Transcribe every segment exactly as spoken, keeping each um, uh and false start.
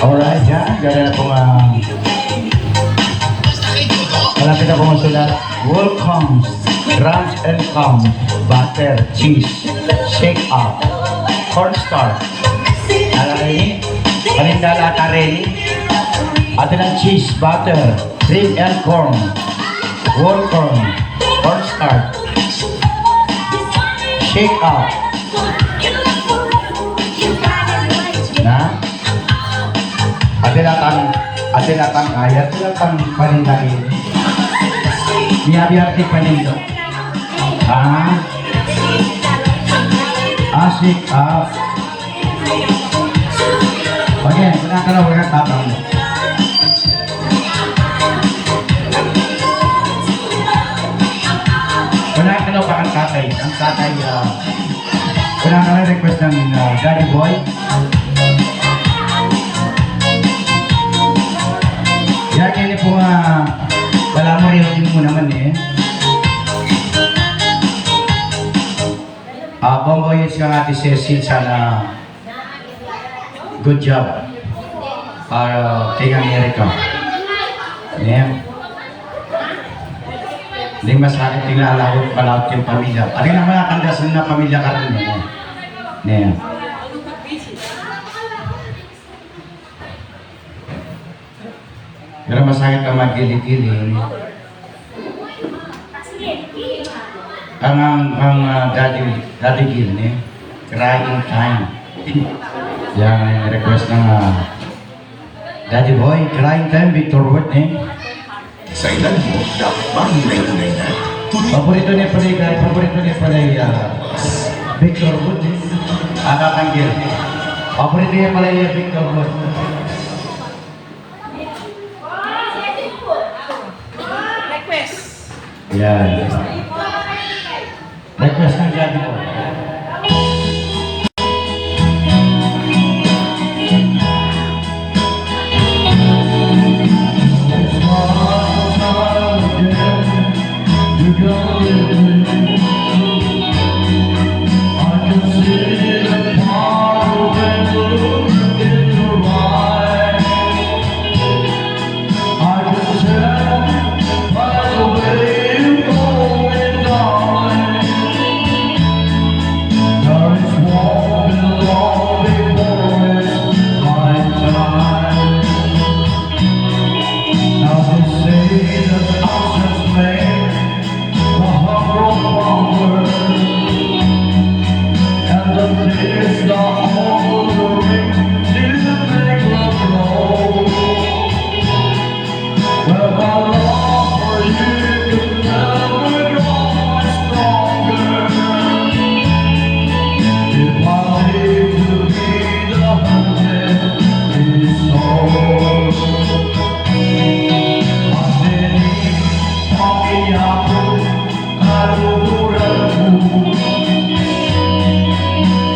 Alright, yan. Ganda na pong, ah, malapit na pong masulat. Welcome, drums and come, butter, cheese, shake up, cornstarch. Ala ini, paninda la ata ini. Atin ang cheese, butter, cream and corn. Whole corn, cornstarch, shake up. Na? Atin atang, atin atang kaya, atin atang paninda ini. Biya-biya ti paninda. Ah? Ah, shake up. Oke, kunaan ku na, kunaan ku na, tatang. Kunaan ku na, kunaan ku na, tatay. Ang tatay, ah, kunaan ku na, request ng, ah, Daddy Boy. Yan, yan po, ah, wala mo rin yung mo naman eh. Ah, Bongo, yun siya nga, Ate Cecil, sana good job. Para kay Amerika. Yan. Hindi masakit yung lalawot, palawot yung pamilya. Pati naman natandasan na pamilya ka rin, eh. Yan. Pero masakit ka magkili-kili. Ang, ang, ang, ah, Daddy, Daddy Gil, ne? Crying time. Yan ang request ng, ah, Daddy Boy, crying time, Victor Wood, ne? Sa edad mo, dapat bang hinay-hinay na? Paborito niya pala yung, paborito niya pala yung, ah, Victor Wood, eh. Ata tanggil. Paborito niya pala yung Victor Wood. Request. Yan. Request ng Daddy Boy. I can tell by the way you hold me, darling, there is one below before it's my time. Now they say that I just made the heart grow fonder, and the days are all the ring to make love grow. Well, my love for you could never grow stronger if I live to be the hundred years old. At any pamilya ko, kaluguran ku,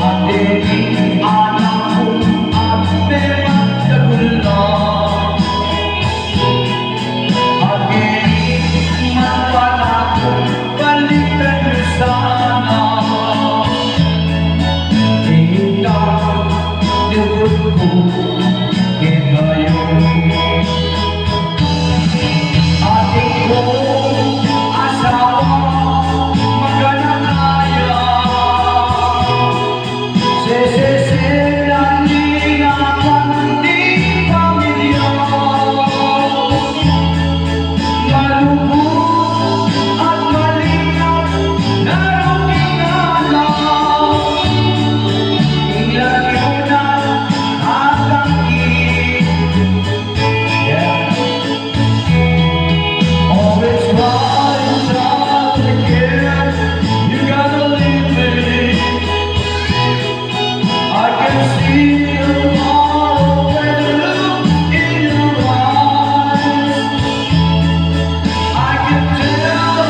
at ini anak ku, at memang dagul na. At ini man pala ku, balikan niyo sana. Itang lugud ku kekayu. Atin kung asawa, maganang aya. Sesesen na ning anak ning pamilya. Malugud at malingap na ruking anak. Ing lagyu na at ang Yeah. Always try and try again. You gotta leave me. I can see the tomorrow when I look in your eyes. I can tell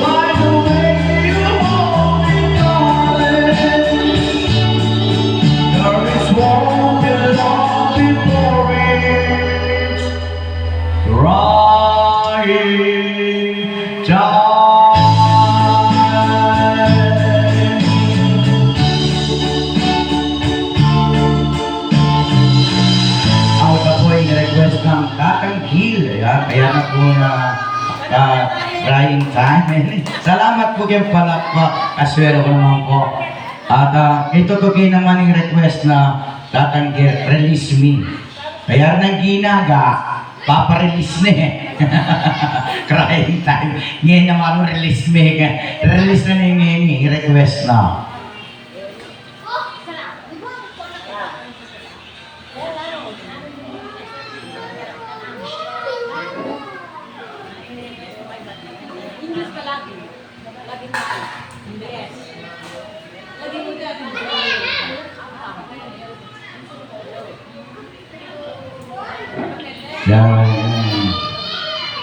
by the way you hold me, darling. There is one below before it. Crying time. Au, Kaya na po na, ah, crying time. Salamat po keng palakpak. Aswero ko naman po. At, ah, ito to kayu naman ing request na tatanggil, Release Me. Kaya nang ginaga, papa-release na eh. Crying time. Ngayon naman, release me. Release na niya ngayon eh. Request na. English ka lagi. Lagi na. English. Lagi mo dyan. Yan.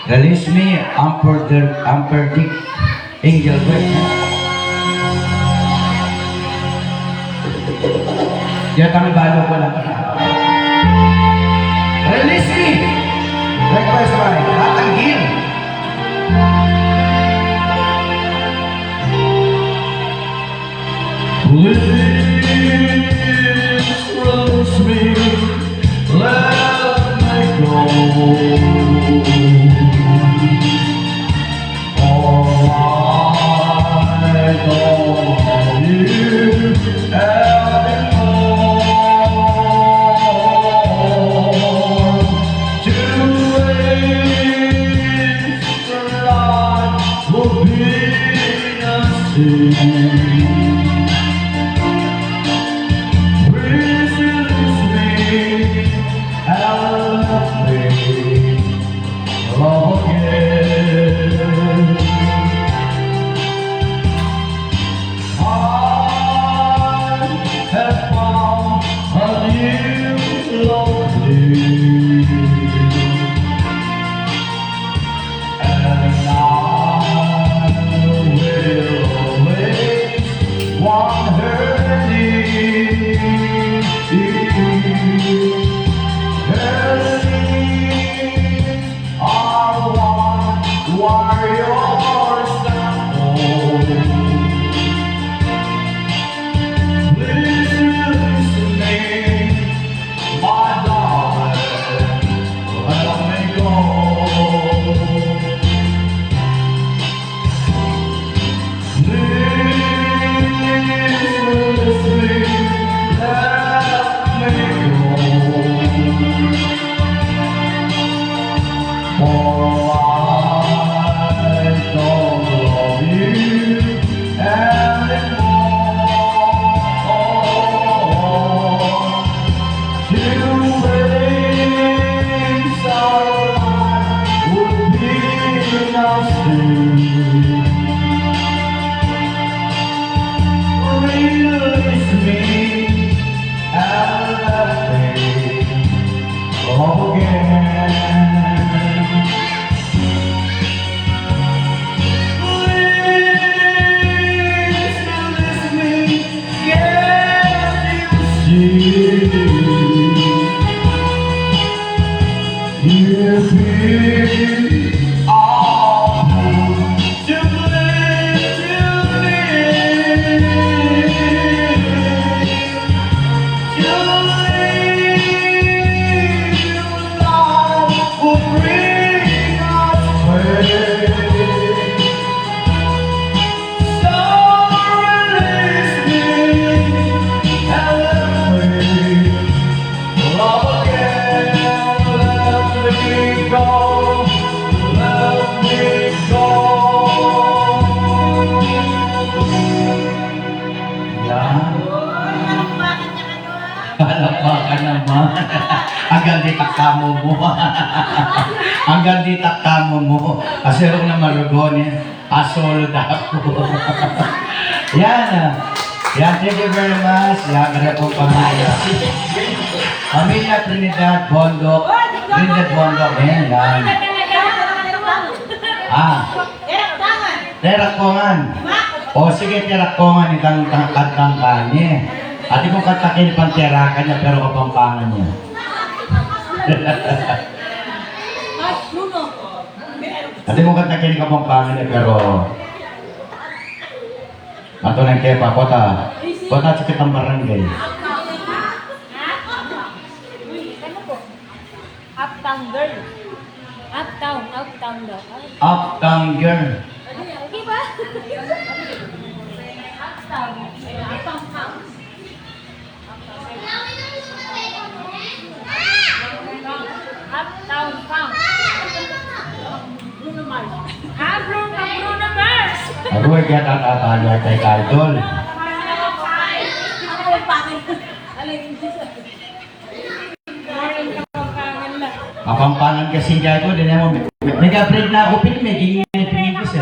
Release me, Amper, Amper Dick, Angel West. Yan ang balo ko lang. Release me. Request by Tatanggil. Please release me, let me go. For I don't love you anymore. To waste life would be a sin. Release me and let me love again. I have found a new love, dear, and I will always want her near. Her near. I want warriors that hold. Please release me, my darling, let me go. Please release me, let me go. For I don't love you anymore. To waste our life would be nothing. Release me and let me love again. Please release me, can't you see? You've been awful to me, to me. To leave you, love, would bring us pain. So release me and let me love again. Let me go, let me go. Yan. Palakpakan naman. Anggang ditak tamu mu. Anggang ditak tamu mu. Asero na marugon eh. Asolo da ku. Yan, ah. Yan, thank you very much. Yan, kaya pong pamilya. Pamilya Trinidad Bondok. Trinidad Bondok, yan, yan. Ah. Terak Kongan. O, sige, Terak Kongan, itang tang-, kantang kanye. Ati kung kanta kini pang terakan ya, pero Kapampangan ya. Ati kung kanta kini Kapampangan ya, pero ato nang kepa, kota, kota sa kitang barangay. At tanggel. Uptown, uptown daw. Uptown girl. Di ba? Uptown. Uptown punk. Uptown punk. Bruno Mars. Ah, Bruno, Bruno Mars. Aru, e ka tatataya kay Idol. Kapampangan kasi kaya ko, di na mo. Nag-break na ako, pin, may gingi-, pin, kasi.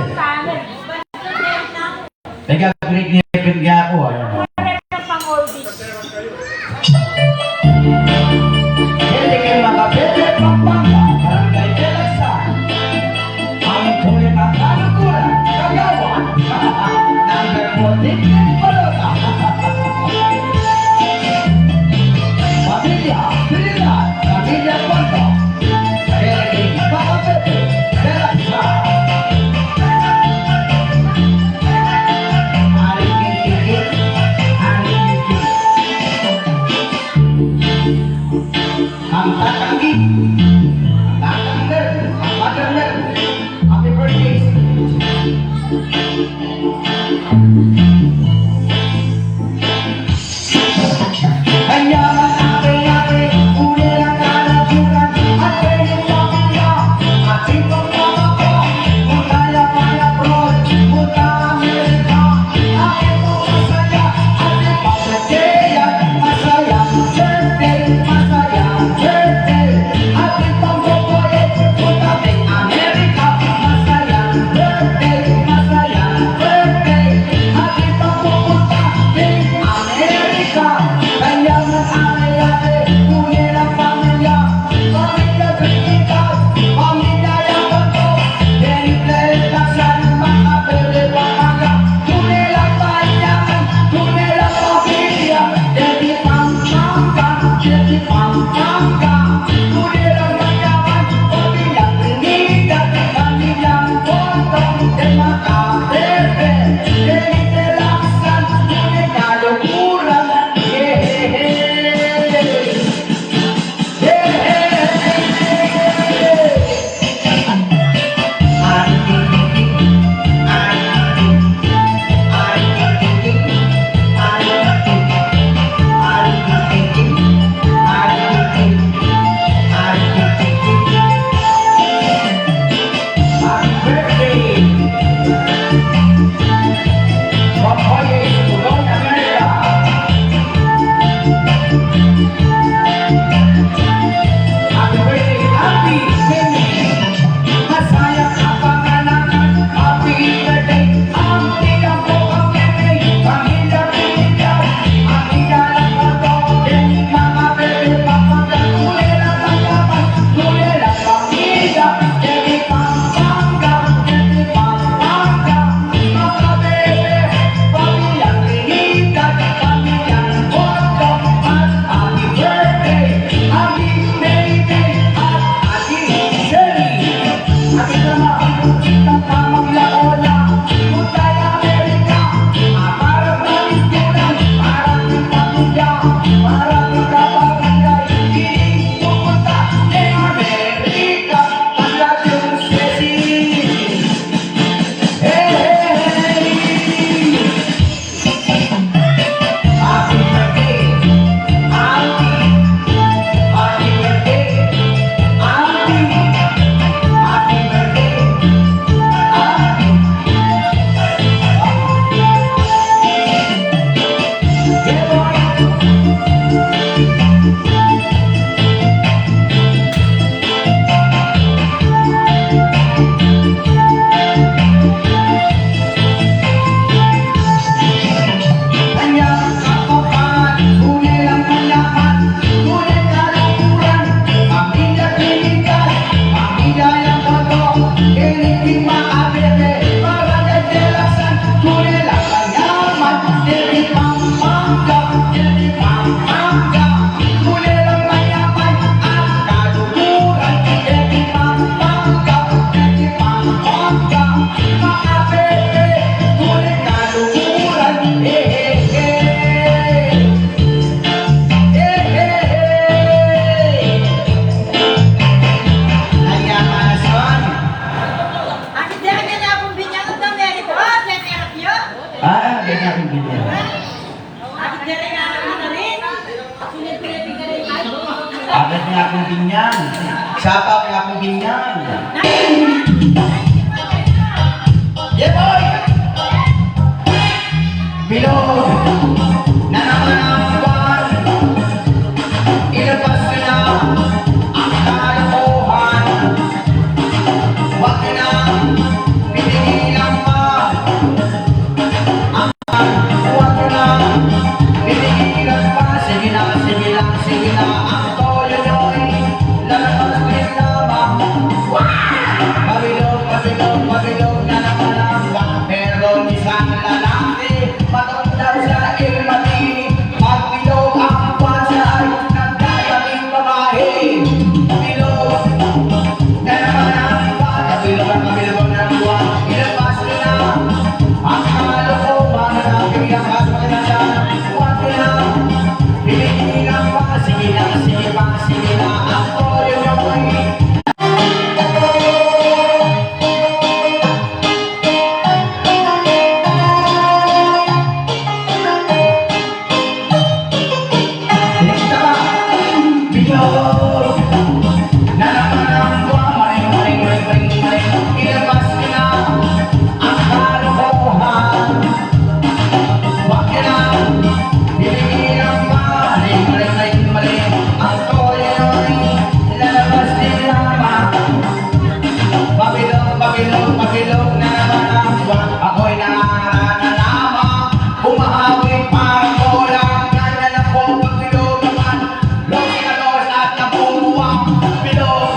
Nag-break na, pin, kaya ko, ano. Pwede kayo makapit kay Pampanga, Barangay Pelasan. Ang tunay na kalukuran, kagawan. Number fourteen, Balota. Pamilya Trinidad, Pamilya Ponto. Pwede makapit, Pelasan. Aring kikikit, aring kikikit. Ang tatanggi, tatanggal, ang matanggal. Happy birthday. Kanya man ate-ate, uli lang kanapunan, at pwede pamilya, ating pagpapako, mutaya pala abroad, muta Amerika, aking masaya, ating pagkakaya, masaya, birthday, masaya, birthday, ating Binyan. Sapa kaya kung binyan. Yeah, boy! Bilog na naman ang buwan. Ilabas nyo na ang kalokohan. Huwag nyo na pipigilan pa. Huwag nyo na pipigilan pa. Sige na, sige na, sige na. Ang toyo nyo'y lalabas din lamang. Pabilog, pabilog, pabilog na naman ang buwan. Pero isang lalaki, matanda siya, eh, mati. Pag bilog ang buwan, siya ay nagdadating babae. Bilog na naman ang buwan. Pabilog, pabilog na ang buwan. Ilabas nyo na ang kalokohan na pinagkasuhan na siya. Huwag nyo na pipigilan pa. Sige na, sige pa, sige na. Ang toyo nyo ay Bilog na naman ang buwan, maling, maling, maling, maling, maling. Ilabas nyo na ang kalokohan. Huwag nyo na pipigilan pa. Maling, maling, maling, maling. Ang toyo nyo'y lalabas din lamang. Pabilog, pabilog, pabilog na naman ang buwan. Ako'y nangararana lamang. Humahawig parang bola. Ganyan ako, pabilog naman. Los Picados at Nabubuang. Bilog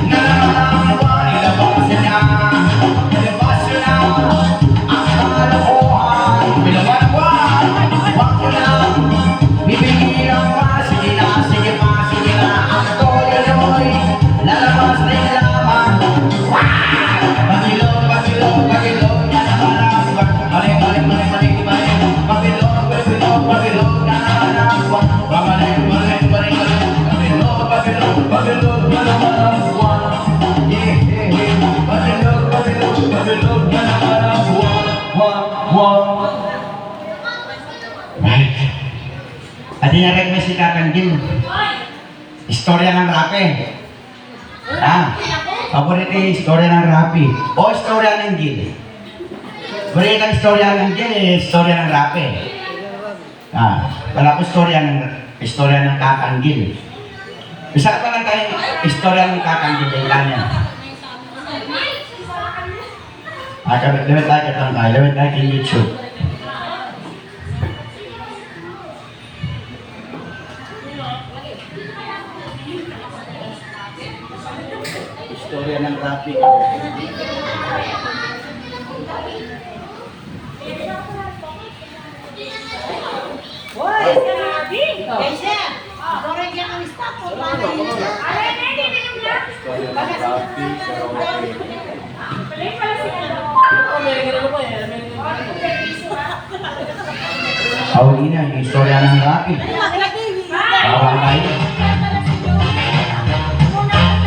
na naman ang buwan. Ilabas nyo na. Ilabas nyo na ang kalokohan. Bilog na buwan. Huwag nyo na pipigilan pa. Sige na, sige pa, sige na. Ang toyo nyo'y lalabas din lamang. Pabilog, pabilog, pabilog na naman ang buwan. Maling, maling, maling, maling, maling. Pabilog, pabilog, pabilog na naman ang buwan. Pamaling, maling, maling, maling. Pabilog, pabilog, pabilog na naman ang buwan. Yeah, yeah, yeah. Pabilog, pabilog, pabilog na naman ang buwan. Buwan, buwan. Right. Atin na rin may si Kakang Gil. Istorya ng rape. Ah, paborito yung istorya ng rape. O istorya ng Gil. Paborito ang istorya ng Gil, eh, istorya ng rape. Ah, wala ko istorya ng, istorya ng Kakang Gil. Isa pa lang tayong istorya ng Kakang Gil, eh, kanya. Ah, kami, lewat tayo, katang tayo, lewat tayo kay YouTube. Istorya ng rape. Hoy, grabe. Kaya siya. Istorya ng rape, pero Aw, ina, yung istorya ng rape. Bawal tayo.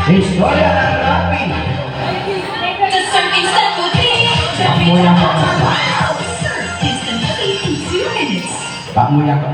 Istorya ng rape. Pakmuyan ko. Pakmuyan ko.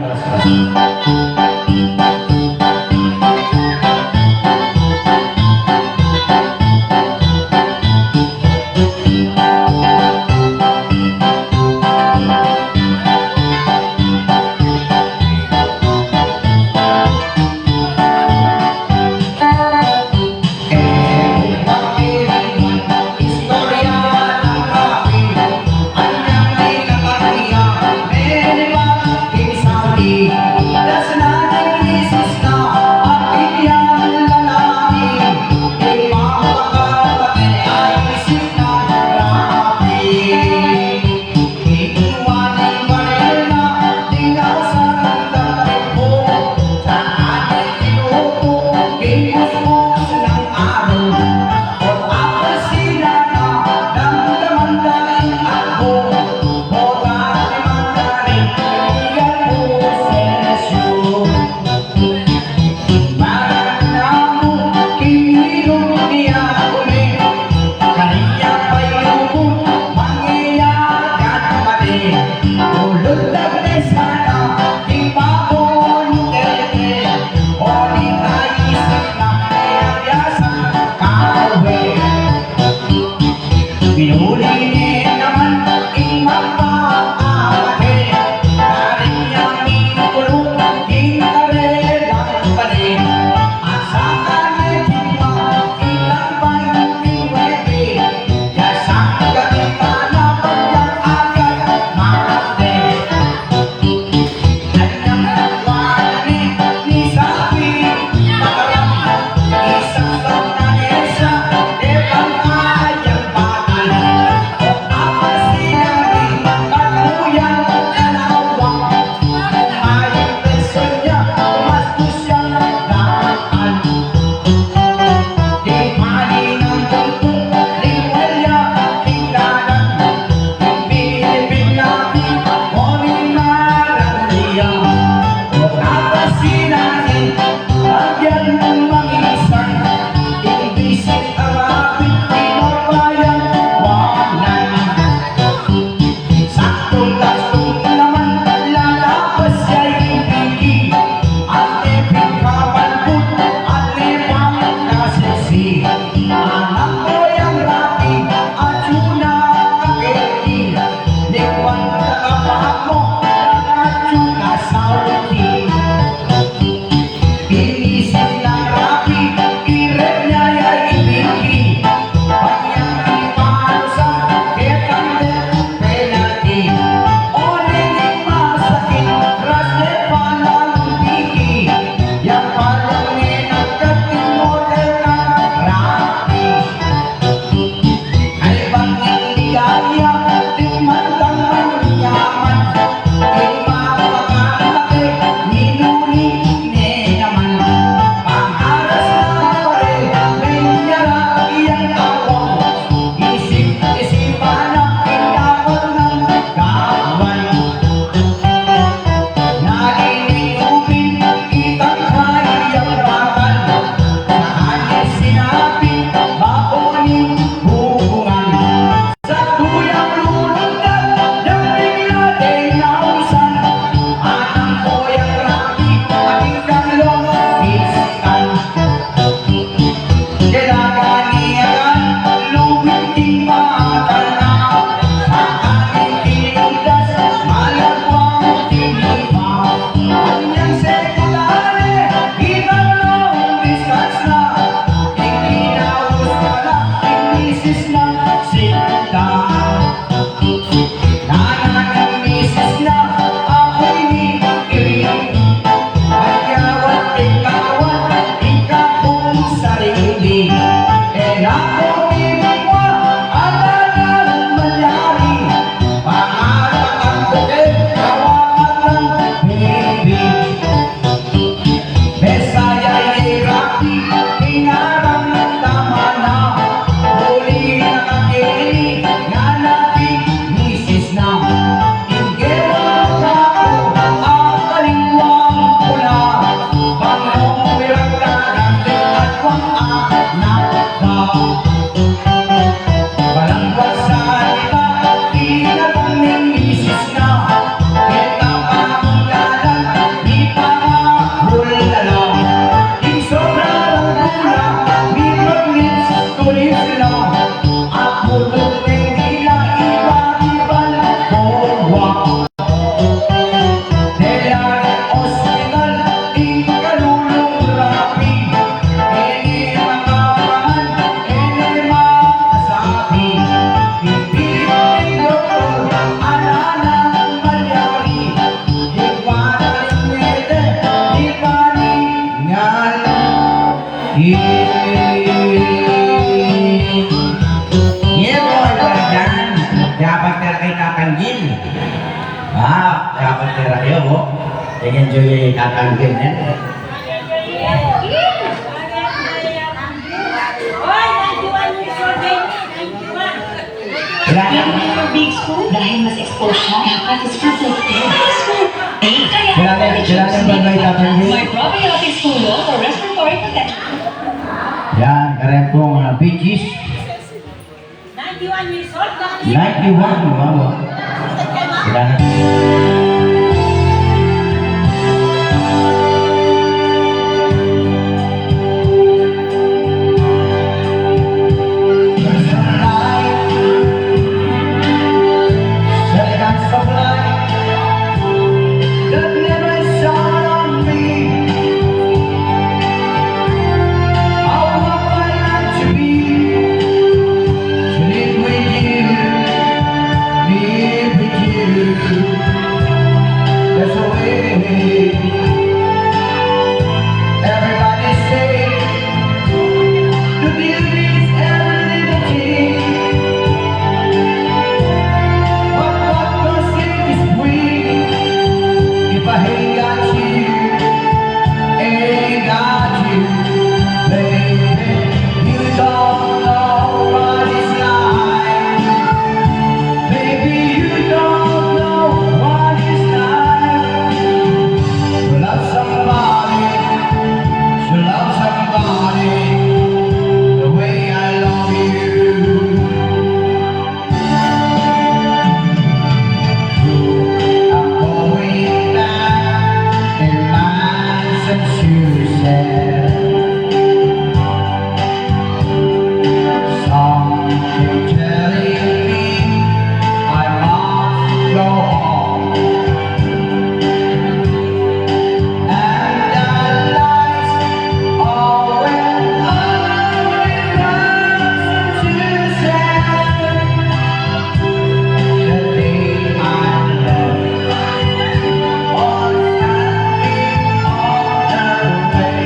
misis na sinta. Nana ning misis na, ako'y ni iri. Kaya wa't ikaw at ikaw kung sarili. E na ko mimikwa, ala nang malyari. Pangarap ang bukid, hawakan ng baby. Mesaya ye rapi, inarang tama na. Uli na kakeni, nana ning misis na. Ingge mu kaku, a kalingwang pula. Bang nung miragdagan, at wang anak ka. Balangwat salita, inatang ning misis na. Kita pa mung dalan, di pa mahul na lang. Ing sobra lang pula, mi magnis kulis lang. At mulut ning dila, iba-iban kowa. Dela ning ospital, ing kalulung rapi. E ne makapangan, e ne makasabi. Ipili ning doktor, ala nang malyari. Di pa na rin ngete, di pa rin ngan. Ye. Ye, boy, boy, dan. Dapat talaga itatanggil. Ah, dapat talaga yun, oh. Nag-enjoy yung itatanggil, eh. Wala na. Big spoon? Dahil mas exposed siya, dapat is protected. Big spoon. Eh, kaya wala na, wala na, bagay tatanggi. May probiotics tulong for respiratory protection. Yan, karen pong, ah, Bee Gees. Ninety-one years old, ninety-one, wow. Wala na. That's the way. Everybody say, the beauty is every little thing. But what does it is free if I ain't got you? Ain't got you, baby. You don't know what it's like. Baby, you don't know what it's like to love somebody, to love somebody the way I love you. I'm going back in Massachusetts. Something telling me I must go home. And the lights all went out in Massachusetts. The day I left, all happy all the way.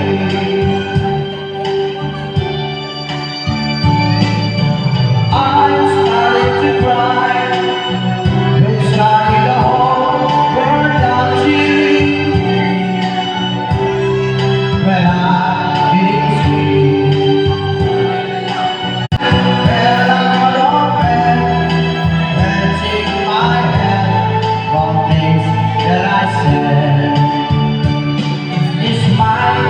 I started to cry. It's like the whole world without you. But I didn't see. Well, I'm not open, letting my head from things that I said. A smile,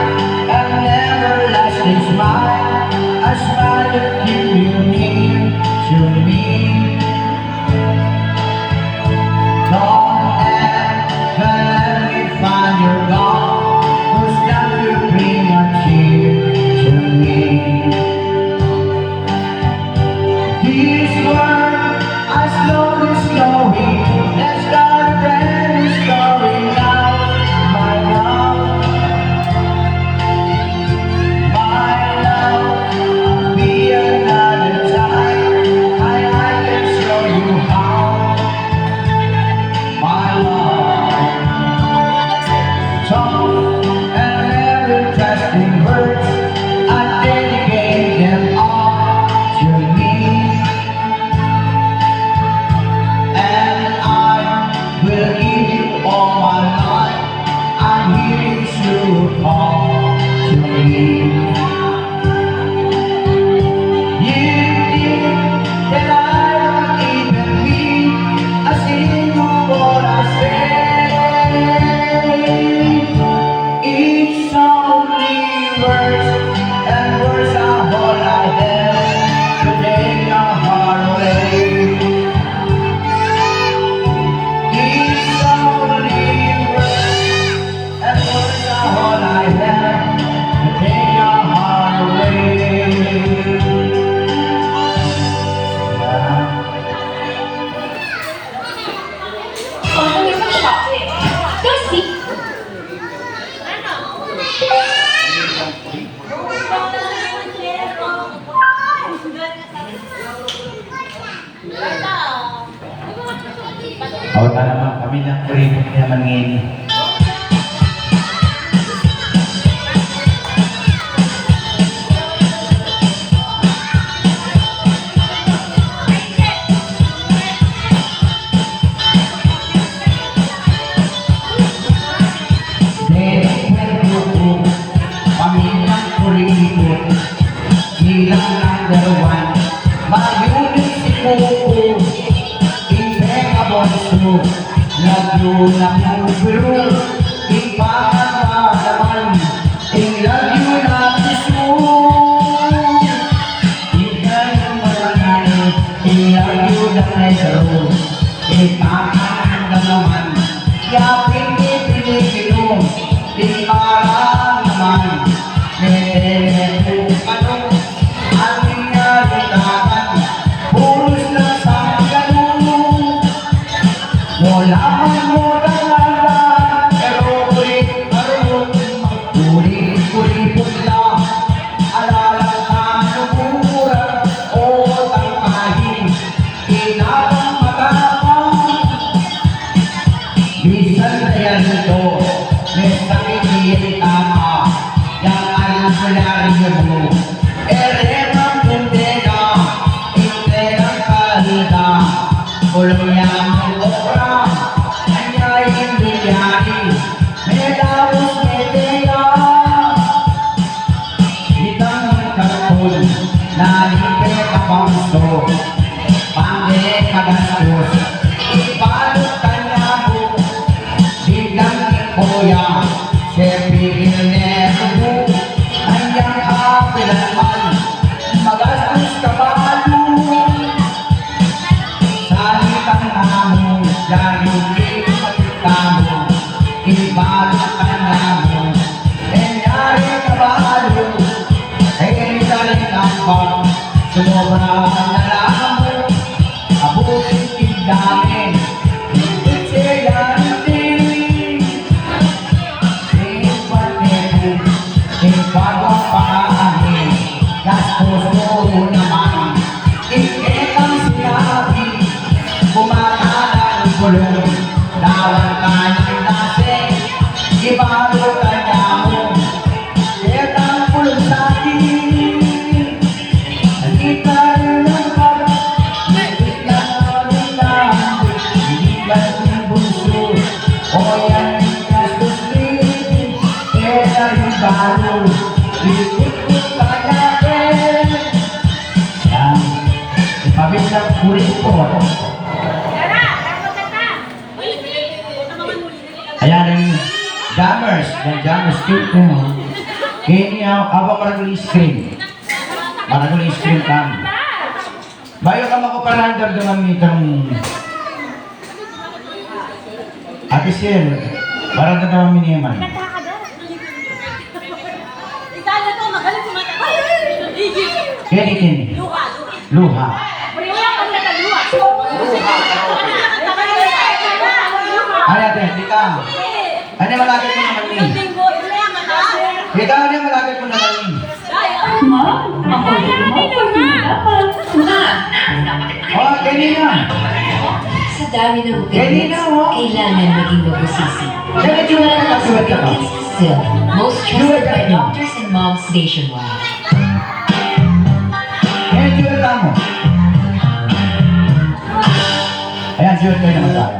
an everlasting smile, a smile that keeps you near to me. Don't ever let me find you gone, who's got to bring a tear to me. This world is slowly slowing, let's start a brand new story now, my love. My love, be another time. Awa na naman, pamilyang kuripot naman ngeni. Deni kwentu ku, pamilyang kuripot, bilang number one, mayulit si Kuku, ing pekabunsu, lagyu na Kuku, ing panganwa naman, ing lagyu na Kuku. Ing kayang barangay, ing lagyu na Kuku, ing panganwa naman, yapin ni Pilipinu, ing marang naman, metele ku kanu, ating yari takan, puros lang sa kanu. Wala man mo talaga, pero kulit, marunong, kulit, kulit, kulit lang. Alalang kanuburan, o tangkahin, inabang matapang. Bisan na yan ito, may sakit iyang tama, yang albularyo mo. Ere mang kundena, intena kalita, kulong yang okra, anyay induyari, may daus may deya. Itang karton, nalipe ka pangso, pande magastos, ibalut kanya mo, biglang ni kuya, sepigil nerbu, anyang kapilan man, magastos ka balu. Salitang namu, dari king tamu, ibarat ka namu, enyari ka balu, e rin ka rin ang pag-, sumobra na namu, abutin king dami, ipit siya rin. Ipate ku, ing bagong pakaani, gastos mu naman. Ing kekang sinabi, bumata ng kulong, lawan ka ng lasing, ibalut kanya mo, ketang kulong sa akin. Yan. Ipabit ng kuripot. Ayan, ang jammers, ang jammers, keep them. Kaya niya, aba, maragul ice cream. Maragul ice cream kami. Bayu ka makuparan, dardaman mi itang Ate Sir, para dardaman mi naman. Keni, keni. Luha. Luha. Ay, ate, kita. Ano yung malagay mo naman ni? Kita, ano yung malagay mo naman ni? Ma'am, ako din, ma'am. Pagkita pa. Ma! Oh, kanina. Sa dami ng Kanina, bukinis, oh. Kailangan maging mabusisi. Ganito na lang ang sulat ka pa. Still, most trusted by doctors and moms nationwide. Ayan, sulat ka mo. Ayan, sulat ka naman tayo.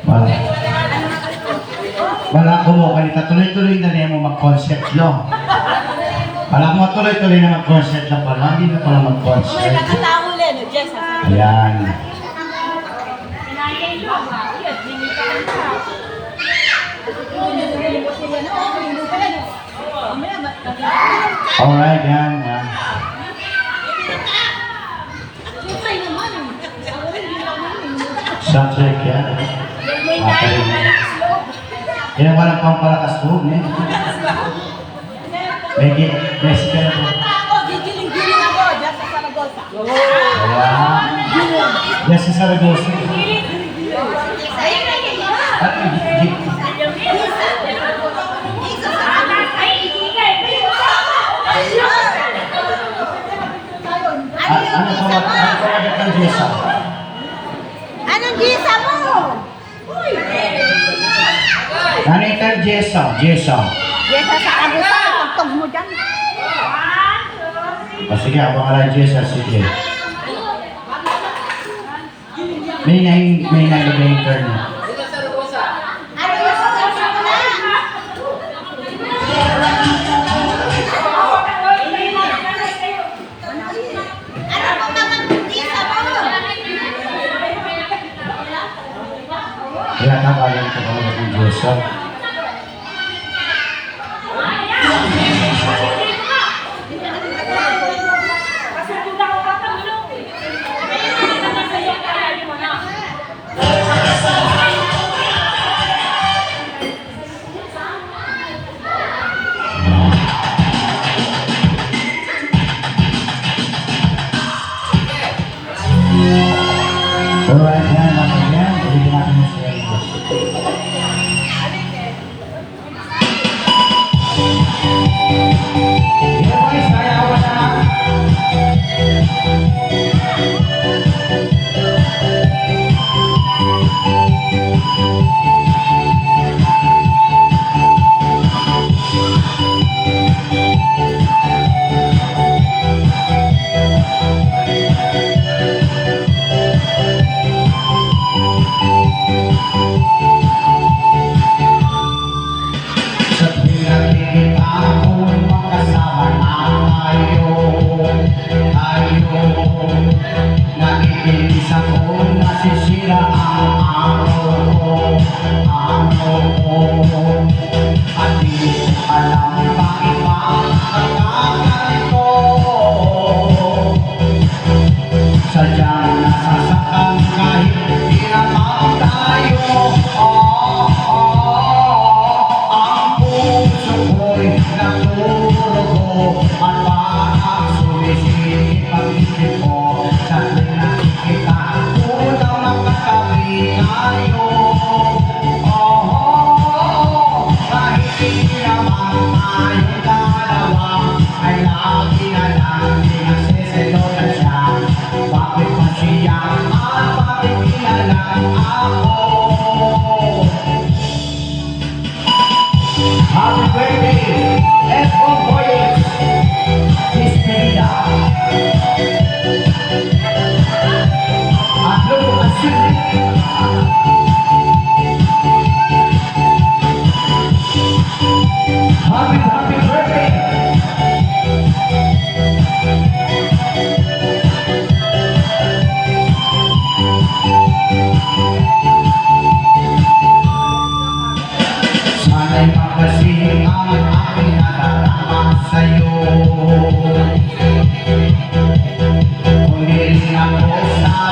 Wala. Wala ku mu, kanita tuloy-tuloy na niya mu mag-concert, no? Wala ku mu, tuloy-tuloy na mag-concert na pala. Hindi na pala mag-concert. Ayan. Alright, yan, yan. Subject yan. Okay. Kaya walang pampalakas loob, eh. May gi-, may spell po. Ayan. Diyan sa Saragosa. Ano, gi-, gi-, a-, ano pa ba, ano pa ba ang Jessa? Anong Jessa mo? Ano yung Jessa? Jessa. Jessa sa Saragosa, tugtog mo dyan. O sige, abang ka lang, Jessa, sige. May nine, may nine, may nine. Kaya tabayan ko ang Diyos, ha? Alright, yan, yan, yan. Bigyan natin ng sweldo. Sa tuwing nakikita ko, makasama na tayo, tayo. Naiinis ako, nasisira ang araw ko, araw ko. At di ko alam bakit ba nagkaganito. Sadyang nasasaktan kahit di na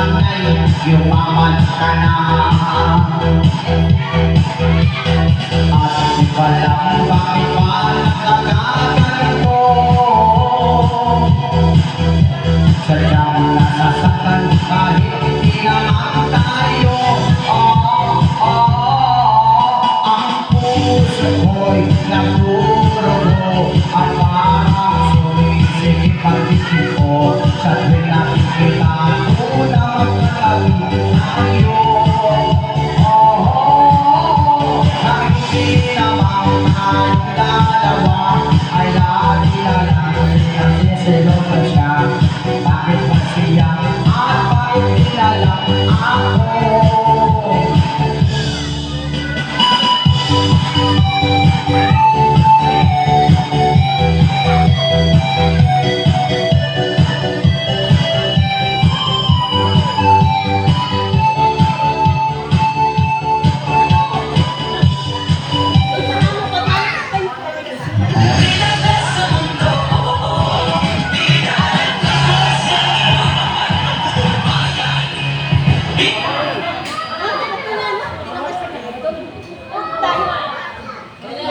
Ay, yumaman ka na. At ipalam bakit pa nakakatan ko. Sadyang nasasaktan kahit di naman tayo. Oh, oh, oh. Ang puso ko'y nagdurugo at parang sumisikip ang dibdib ko sa tuwing nakikita ko na magkatabi tayo. Oh, na hindi naman tayong dalawa ay lagi na lang nagseselosan siya. Bakit ba siya at bakit di na lang ako?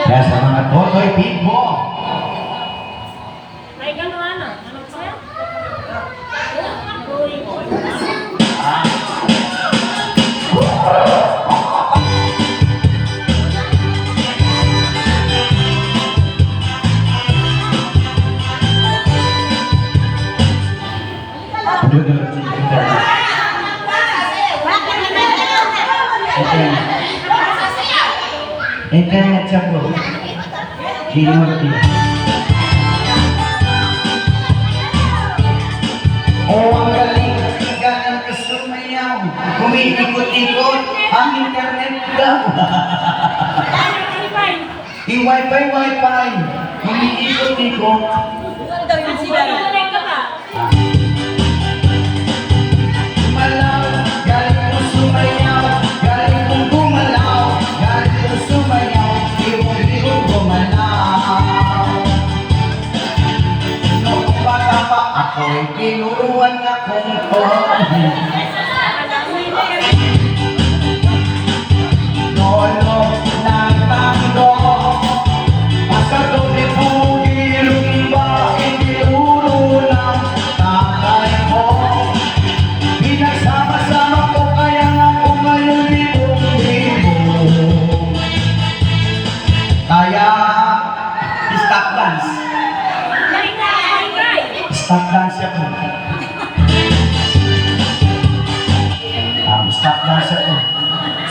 Kaya sa mga Totoy Bimbo. Ay, gano'n, ano? Ano gusto niya? Ika nga tiyago. Ginulpi. O, ang galing, galing ka sumayaw. Umiikot-ikot ang internet daw. I-wifi, wifi. Umiikot-ikot. Gumalaw, galing kong sumayaw, galing kong gumalaw, galing kong sumayaw, iwang-iwang gumalaw. Noong bata pa ako'y tinuruan na kung Lolo ng tando, pasado ni Pugi Lumba, iniluro ng tatay ko. Pinagsama-sama ko, kaya nga ako ngayon libong-libong. Kaya, stop dance. Stop dance ako. Um, stop dance ako.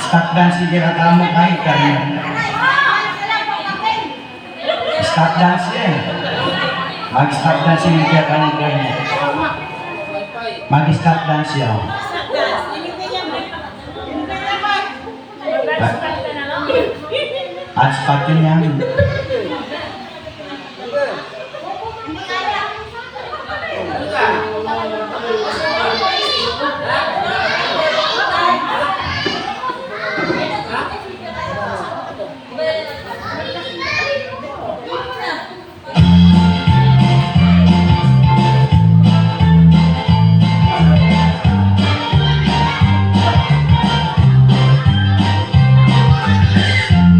Stop dance, sige, reklamo kayo, kaya. Stop dance yan. Mag-stop dance yan, kaya kayo, kaya. Mag-stop dance yan. At pati niyan.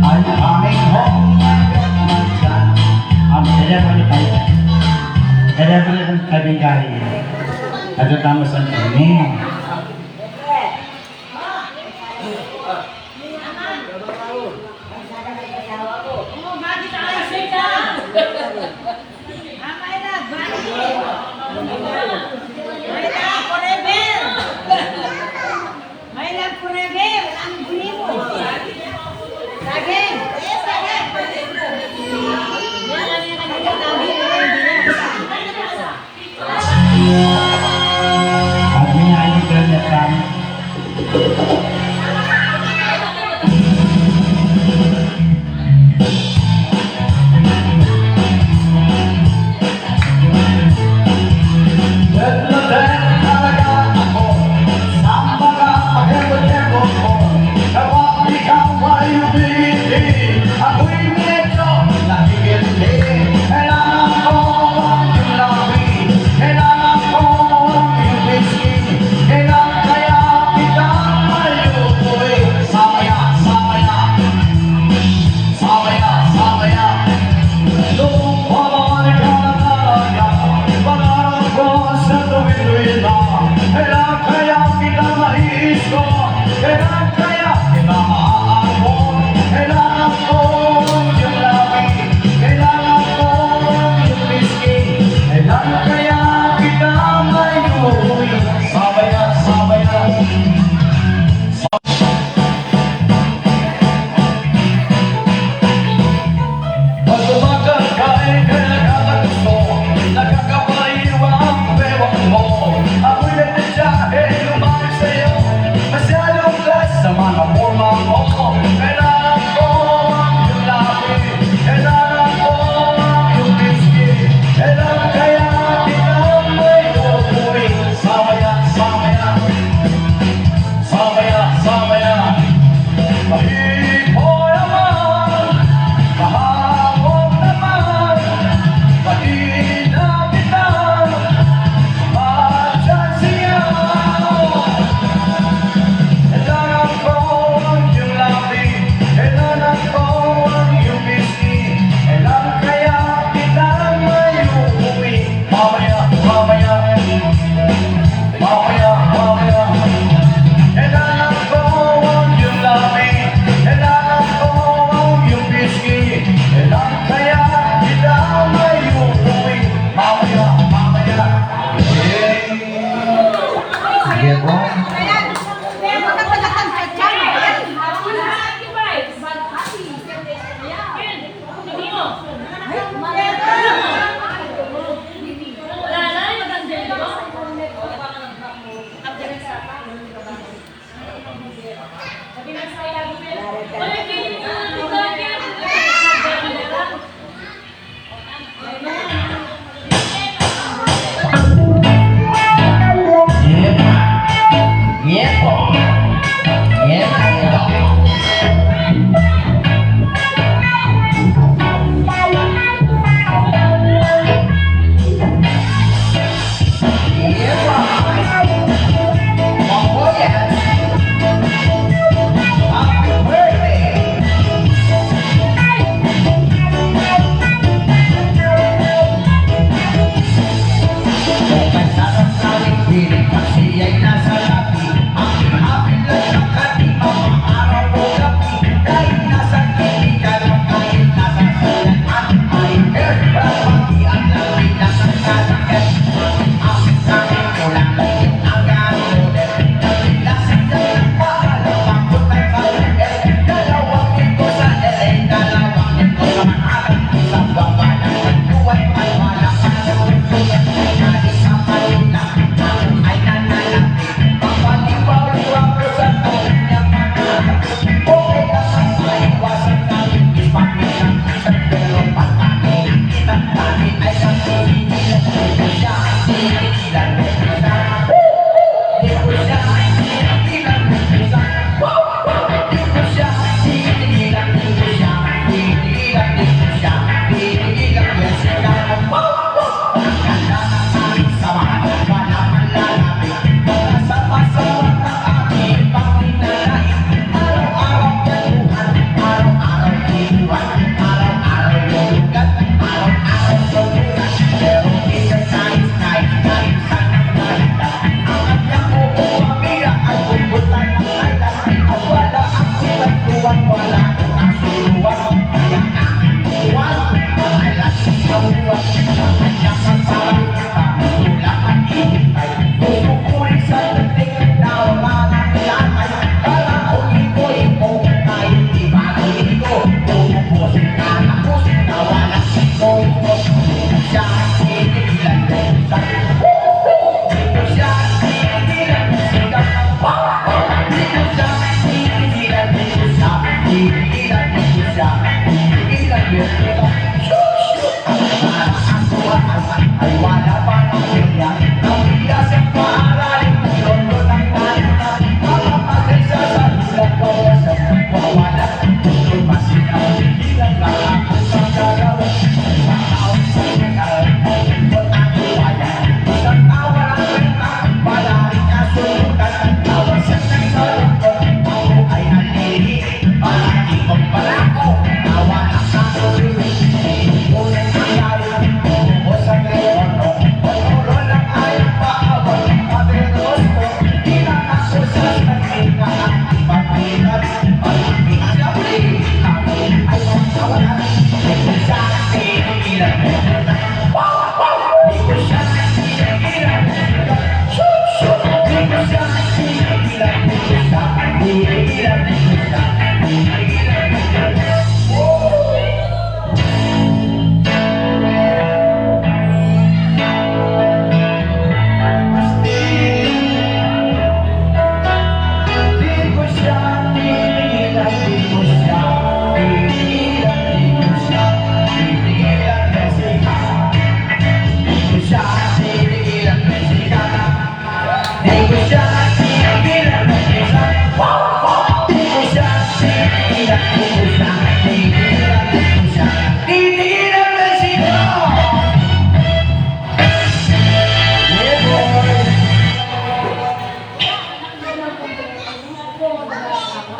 I'm coming home, my God, my God. Ang telepono tayo. Telepono tayo, tayo. Ano tama sa ini? Kailangan kaya kita maaabot, kailangan ko yung labi, kailangan ko yung pisngi, kailangan kaya kita mayuwi. Sabay na, sabay na. Pag umaga ka, eh, kaya nakakagusto, nakakabaliw ang bewang mo. Ako'y nagtitiyahe, lumapit sa'yo, masyadong klasama.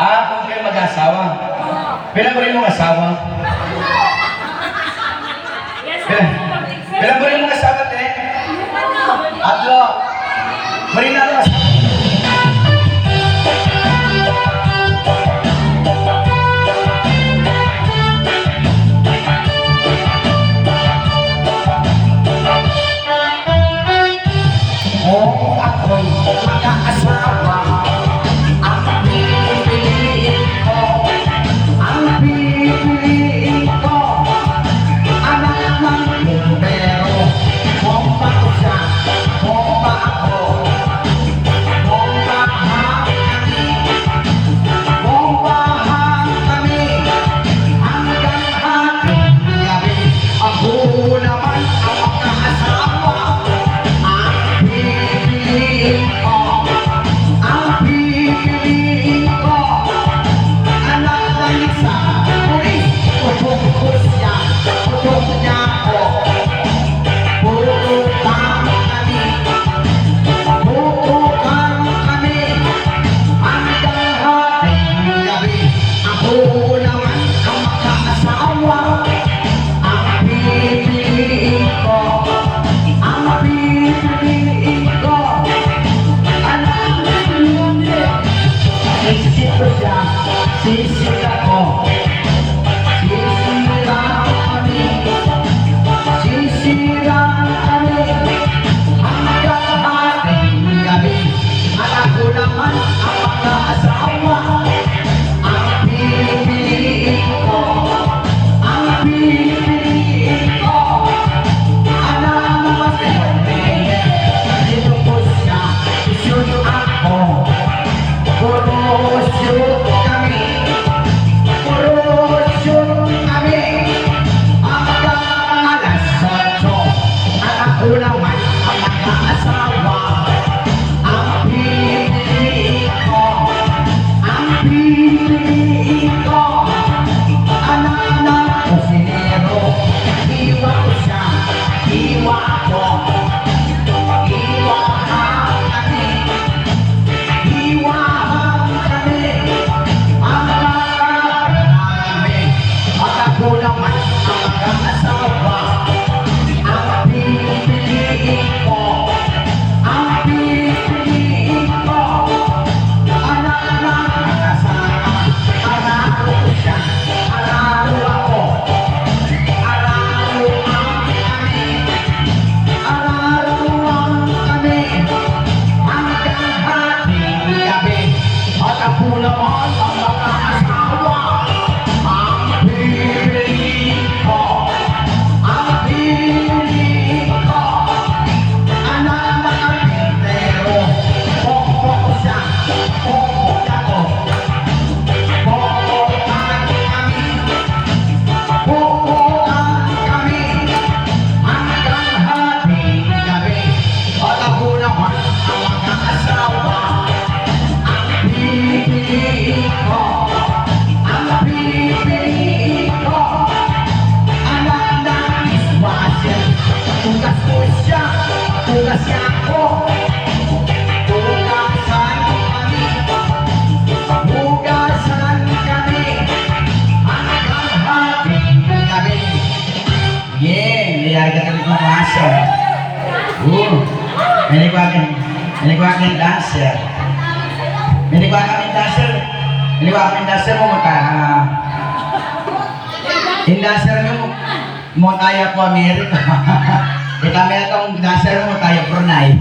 Ah, kung kayu mag-asawa. Pila buri mung asawa? Pila, pila buri mung asawa, te? Atlu. Buri na atlu asawa. Kung ako'y mag-aasawa, ang pipiliin ko, ang pipiliin ko, anak ng bumbero. Bomba ko siya, bomba ako, bombahan kami, bombahan kami, hanggang hating gabi. Ako naman ang mag-aasawa, ang pipiliin ko, ang pipiliin ko, anak ng isang pulis. Putok ko siya, putok niya ako, putukan kami, putukan kami, hanggang hating gabi. Ako naman ang mag-aasawa, ang pipiliin ko, ang pipiliin ko. Alam mo yun, eh. Sisita ko siya, sisita ko. Sisita kami, sisita kami, hanggang hating gabi. At ako naman ang mag-aasawa, ang pipiliin ko, ang pipiliin ko. Anak ng masipag, dito po siya, shoot ako. Puro shoot kami, puro shoot kami, hanggang alas otso. At ako naman ang mag-aasawa, ang pipiliin ko, ang pipiliin ko. Anak ng kusinero, hiwa ko siya, hiwa ko, hiwahan kami, hiwahan kami, ang mga namin. At ako naman ang mag-aasawa, ang pipiliin ko, ang pipiliin ko, anak ng kasama. Araro ko siya, araro ako, araruan kami, araruan kami, hanggang hating gabi. At ako naman ang mag-aasawa, ang pipiliin ko, ang pipiliin ko, anak ng karpintero. Pokpok ko siya, pokpok ako, pokpokan kami, pokpokan kami, hanggang hating gabi. At ako naman ang mag-aasawa, ang pipiliin ko, ang pipiliin ko, anak ng dishwasher. Hugas mo siya, hugas niya ako, hugasan kami, hugasan kami, hanggang hating gabi. Ye, niyari ka talaga ng aso. Oo. Ini ku akan, ini ku akan dancer. Ini ku akan dancer. Ini ku akan dancer mo maka, ah, in dancer mo, mo tayo po Amerika. Kita mo itong dancer mo tayo Brunei.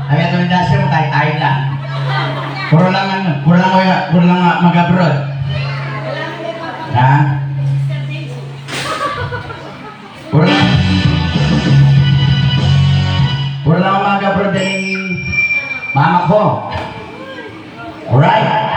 Kami itong dancer mo tayo Thailand. Puro lang ano, puro lang, kuya, puro lang, ah, mag-abroad. Ha? Puro lang, puro lang mag-abroad ing mama ko. Alright.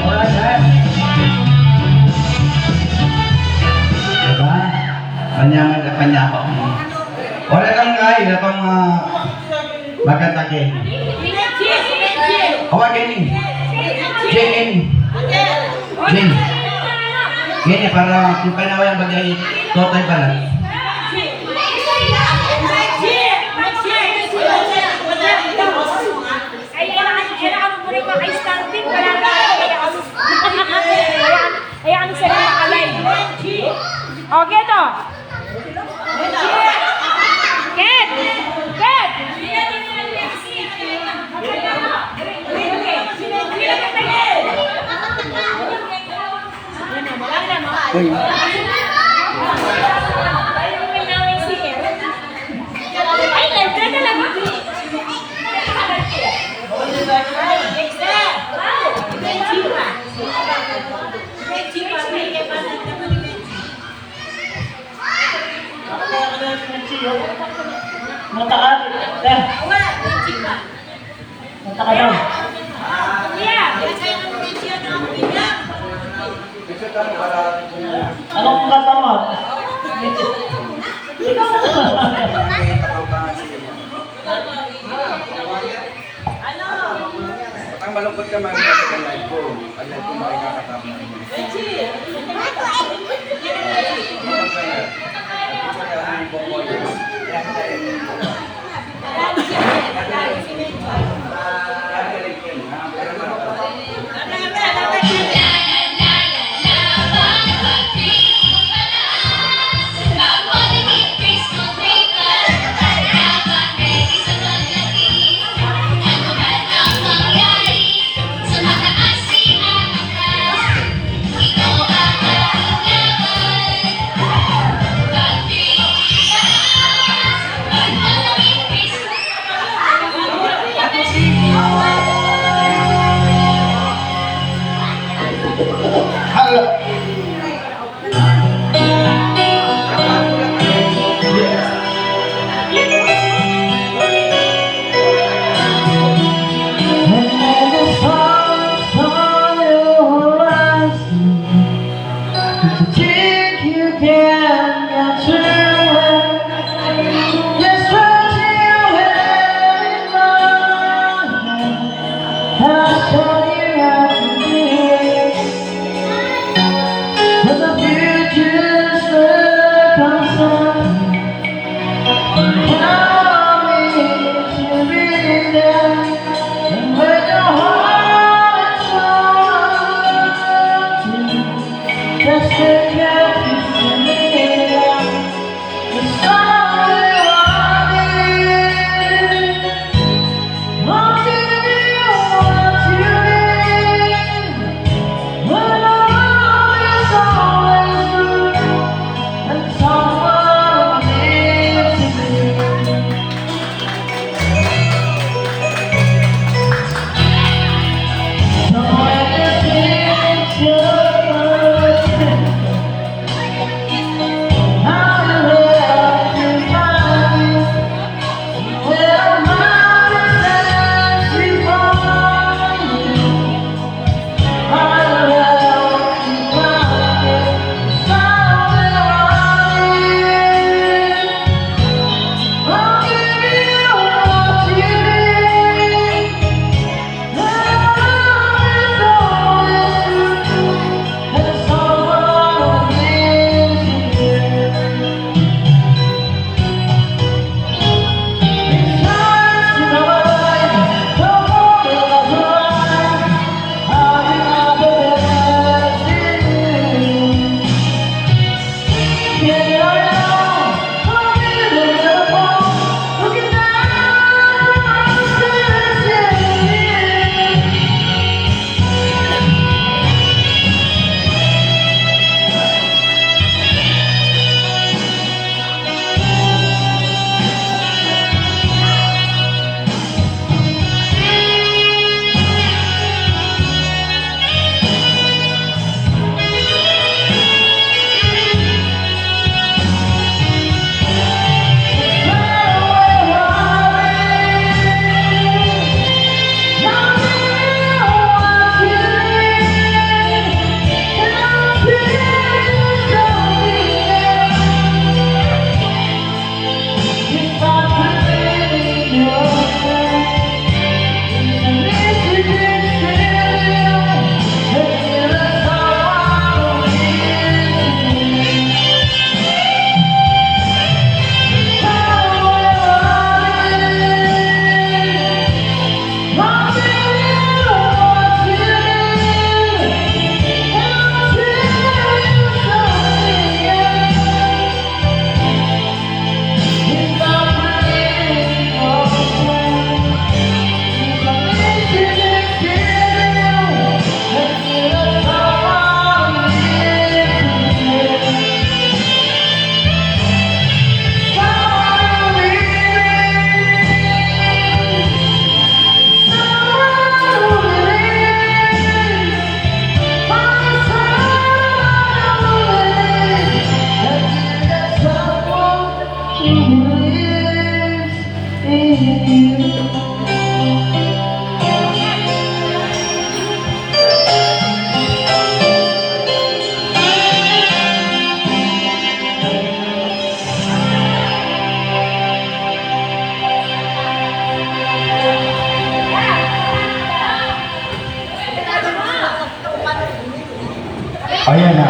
Alright, guys. Diba? Panyaman ka, panyaman. Wala kang kain, wala kang, ah, maganda kain. Awa, Jenny. Jenny. Jenny. Jenny, para kung panawa yang bagay, totoy pala. Ay, ano, ano, ano, ano, ano, starting, wala na, kaya ano, kaya ano, kaya ano sila makalay. Okay, to. Ket! Ket! Uy. Ay, live na talaga. Mataas. Eh. Mataas daw. Anong kanta mo? Ikaw. Ang malungkot ka, mami, kasi ang live ko. Ang live ko, makikakatama. Think you can get through it. Just what you had in mind. I'll show you how to do it. When the future's circumstance, count on me to be there. And when your heart is broken, just take a piece of me. Ayan na.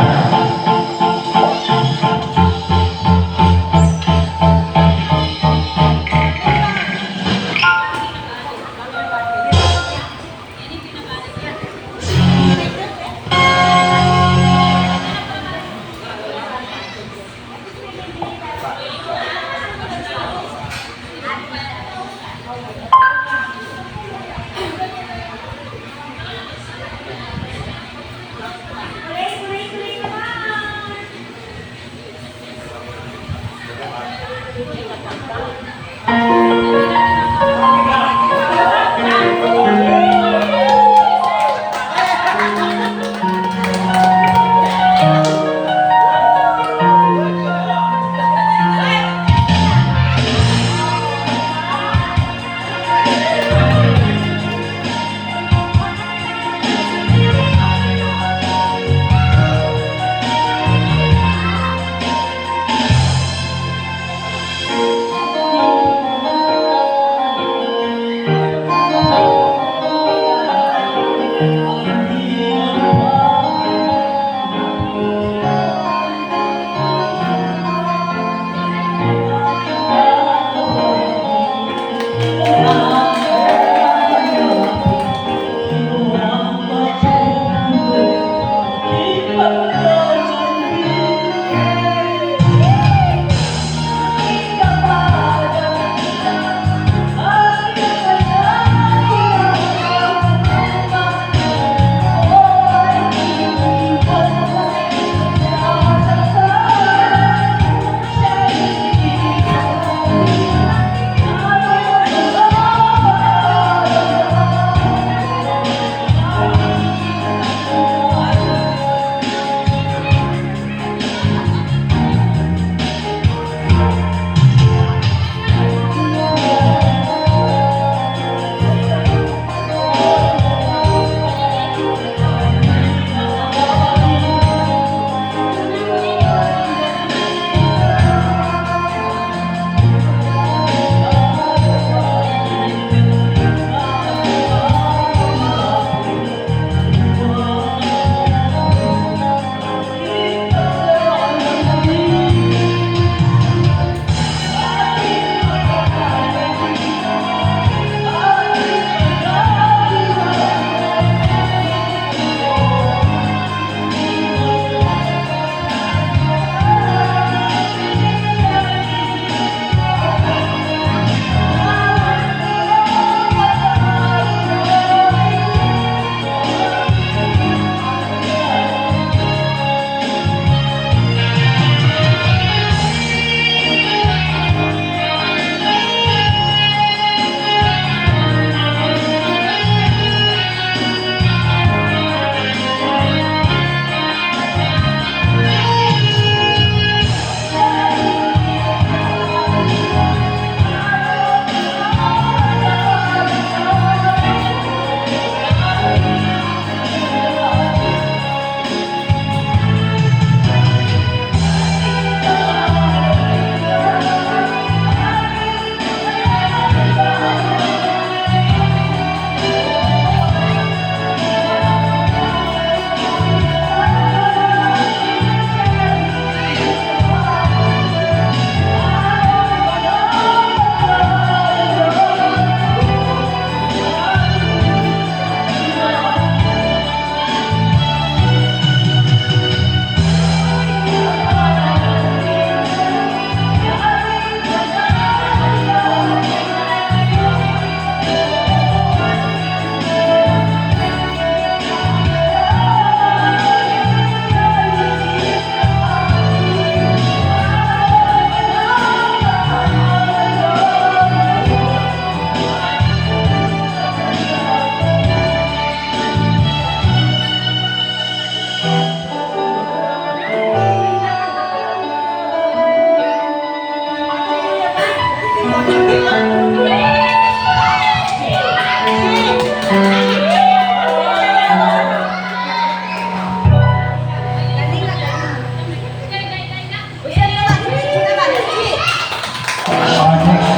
Ah, next.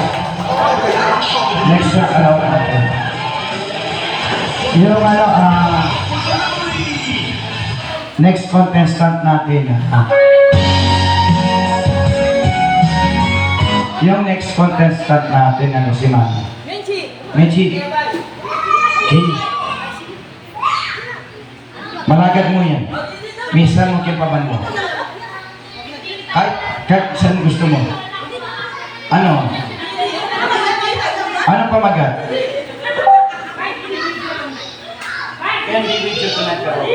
Next na, ano, natin. Yung ano, ah, next contestant natin. Ah. Yung next contestant natin, ano, si Mami. Menchi. Menchi. Okay. Malagad mu yan. Misan mu king paban mu. Ay, ka-, san gustu mu? Ano? Ano pamagat? Kaya hindi video ko nagkaroon.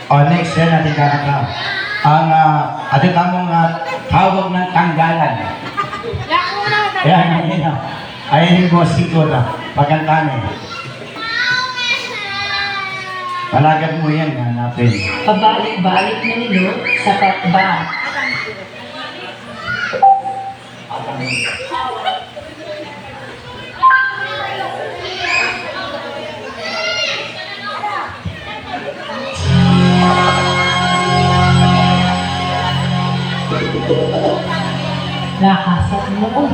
O, next, yan atin kakanta. Ang, ah, atin tamung, ah, Tawag ng Tanggalan. Yan, yan, yan. Ayan yung boss ko na. Pagkanta na eh. Palagad mo yan, hanapin. Pabalik-balik ng loob sa katba. Lakas at loob.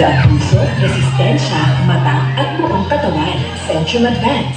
Puso, resistensya, mata, at buong katawan. Centrum Advance.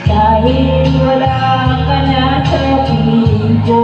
Dahil wala ka na sa piling ko.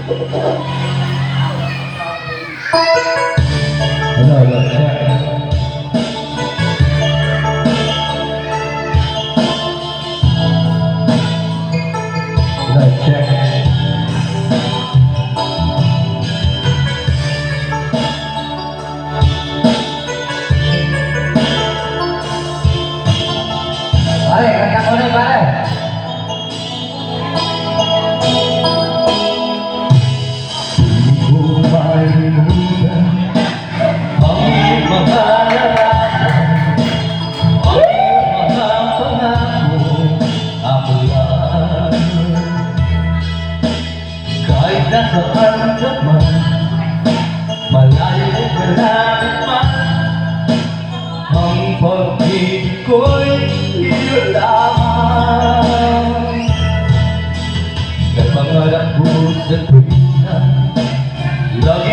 Hello, hello, check. Hello, check. Pare, kanta ko na, pare. Di ko malimutan ang iyong mga larawan, ang iyong mga pangako, aklan. Kahit nasaan ka man, malayo o malapit man, ang pag-ibig ko'y iyo lamang. Napangarap ko sa tuwina, lagi